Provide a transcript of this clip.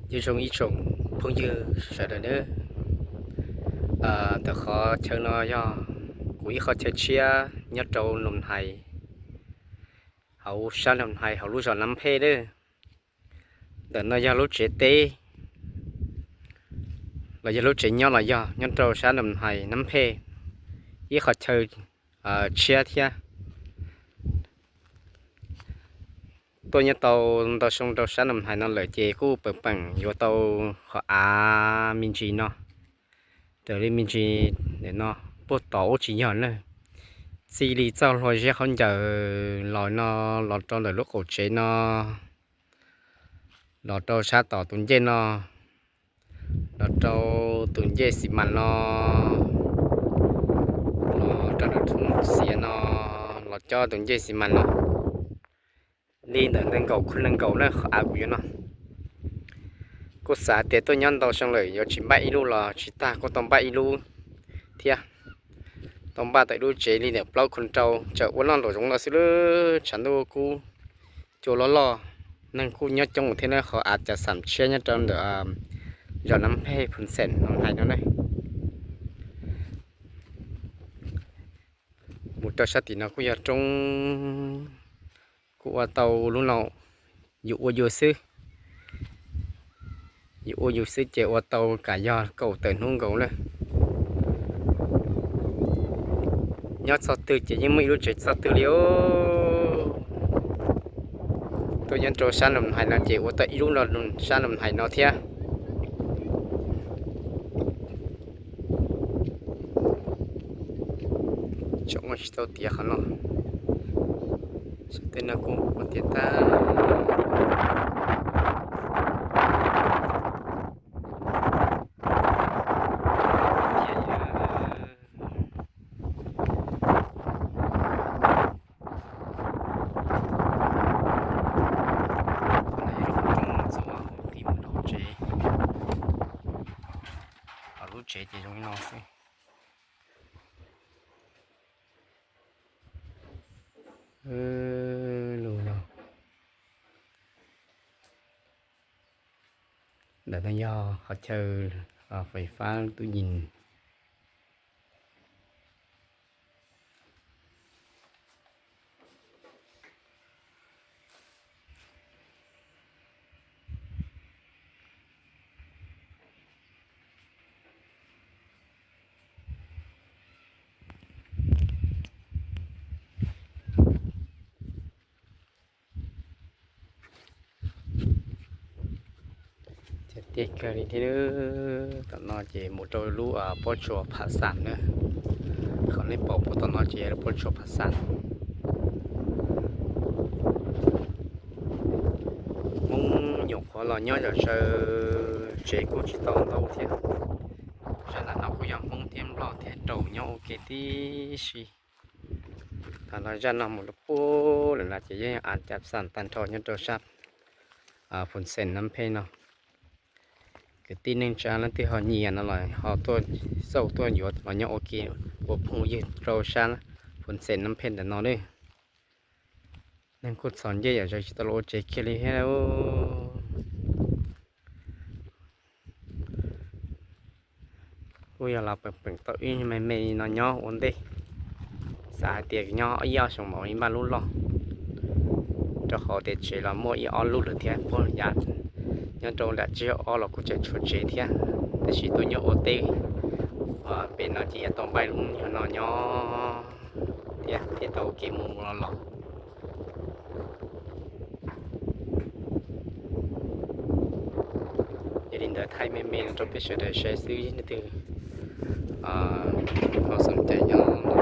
Nyob zoo ib tsoom phooj ywg sawv daws nawb. Ntawm qhov chaw no yog kuv ib qhov chaw tshiab nyob rau Nus Hais, hauv sab Nus Hais hauv lub zos Nab Phej nawb. Ntawm no yog lub tsev teb los yog lub tsev nyob los yog nyob rau sab Nus Hais Nab Phej, ib qhov chaw tshiab thiab. Tuaj nyob tau ntau xyoo rau sab Nus Hais no lawm ces kuj peem peem yuav tau qhov av me ntsis no, raws li me ntsis ntawm no, puag tod ub tsis yog na. Txij li txoj hlua zeb khaub ncaws los no, los rau ntawm lub qaum tsev no, los rau sab tom tus ncej no, los rau tus ncej xi mas no, los rau tus xiav no, los coj tus ncej xi mas no. Li ntawm nees nkaum khus nees nkaum na qhov av kuv yuav no. Kuj xav tias tuaj nyob ntau xyoo lawm yuav tsis npaj ib lub los tsis tag, kuj tau npaj ib lub thiab. Tau npaj tau ib lub tsev li ntawm plaub khus rau, tseem ua noj nraum zoov no xwb lawm, tshav ntuj kub cua loj loj, neeg kuj nyob coob thiab na. Qhov av cav xam tshiab nyob rau ntawm zos Nab Phej Phoos Xeem Nus Hais no ne. Mus rau sab tim no kuj yog roob, kuj ua tau lub no yus ua yus xwb. Yus ua yus xwb ces ua tau kam yog kaum tawm hnub nkaus lawm. Nyob txog twg ces yeej muaj ib lub tsev txog twg li os. Tuaj nyob rau sab Nus Hais no ces ua tau ib lub no sab Nus Hais no thiab. Tseem ua tsis tau tiav qhov no, tej no kuj ua tiav tag. Txog hauv tim mus rau tsev, hauv lub tsev ces zoo li no xwb. Lus no, ntawm no yog qhov chaw fais fab tub yis. Tiag tiag kawg li thiab. Tom no ces mus rau lub pob tsuas Phav Xam na. Qhov nej pom puag tom no ces yog lub pob tsuas Phav Xam. Hmoob nyuam qhuav los nyob zom zaws, tsev kuj tsis tau ntau thiab. Zaj nram no kuj yog Hmoob thiab Nplog thiab rau nyob ua ke tib si. Thaum no zaj no mus rau puag lawm na ces yeej yog av cav xam tag nrho nyob rau sab Phoos Xeem Nab Phej no. Kwv tij neej tsa leej twg ho nyiam no los ho tuaj xauj tuaj yuav los nyob ua ke ua phooj ywg rau sab Phoos Xeem Nab Phej ntawm no nawb. Neeg kuj txom nyem yam zaws tsis tau los ua tsev kiag li thiab. Kuj yog los peem peem tau ib me me no nyob ua ntej. Xav hais tias nyob ib ob xyoo mam li npaj lub loj, rau qhov tias tsev los muaj ib ob lub lawm thiab puag yav nyob rau nram tsiab ob los kuj tseem tshuav tsev thiab. Tab sis tuaj nyob ua teb pem no ces yuav tau npaj lub nyuag no nyob thiab thiaj tau kev mus mus los los. Yog li ntawd thaij me me rau peb sawv daws saib xwb, leej twg ho xom cai nyob no,